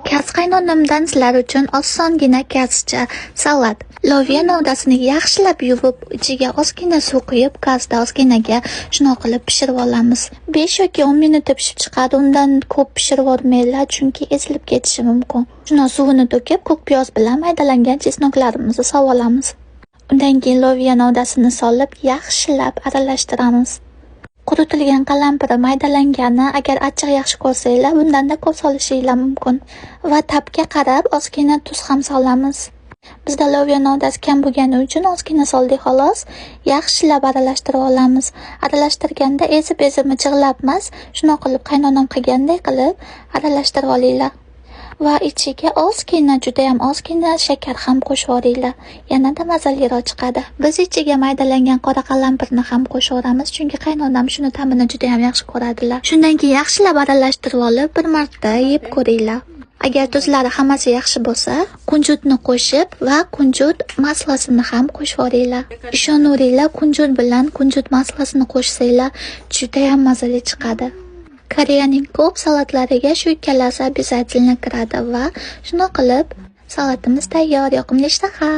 Gaz qaynonamdan sizlar uchun osongina gazcha salat. Loviya novdasini yaxshilab yuvib, ichiga ozgina suv quyib, gazda ozginaga shunaqa qilib pishirib olamiz. 5 yoki 10 minutda pishib chiqadi. Undan ko'p pishirib yubormanglar, chunki ezilib ketishi mumkin. Shundan suvini to'kib, ko'k piyoz bilan maydalangan чеснок larimizni solib olamiz. Undan keyin loviya novdasini solib, yaxshilab aralashtiramiz. Quritilgan qalampiri maydalangani, agar achchiq yaxshi ko'rsanglar, bundanda ko'p solishinglar mumkin. Va ta'bga qarab ozgina tuz ham solamiz. Bizda loviya novdasi kam bo'lgani uchun ozgina soldik, xolos. Yaxshilab aralashtirib olamiz. Aralashtirganda ezib-ezib mijg'ilab emas, shunaqa qilib qaynonam qilganday qilib aralashtirib olinglar. Va ichiga ozgina, judayam ozgina shakar ham qo'shib yuboringlar. Yanada mazaliroq chiqadi. Biz ichiga maydalangan qora qalampirni ham qo'shaveramiz, chunki qaynonam shuni ta'mini judayam yaxshi ko'radilar. Shundan keyin yaxshilab aralashtirib olib, bir marta yeb ko'ringlar. Agar tuzlari hammasi yaxshi bo'lsa, kunjutni qo'shib va kunjut масло sini ham qo'shib yuboringlar. Ishonaveringlar, kunjut bilan kunjut масло sini qo'shsanglar, judayam mazali chiqadi. Koreyaning ko'p salatlariga shu ikkalasi обязательно kiradi va shunaqa qilib salatimiz tayyor. Yoqimli ishtaha.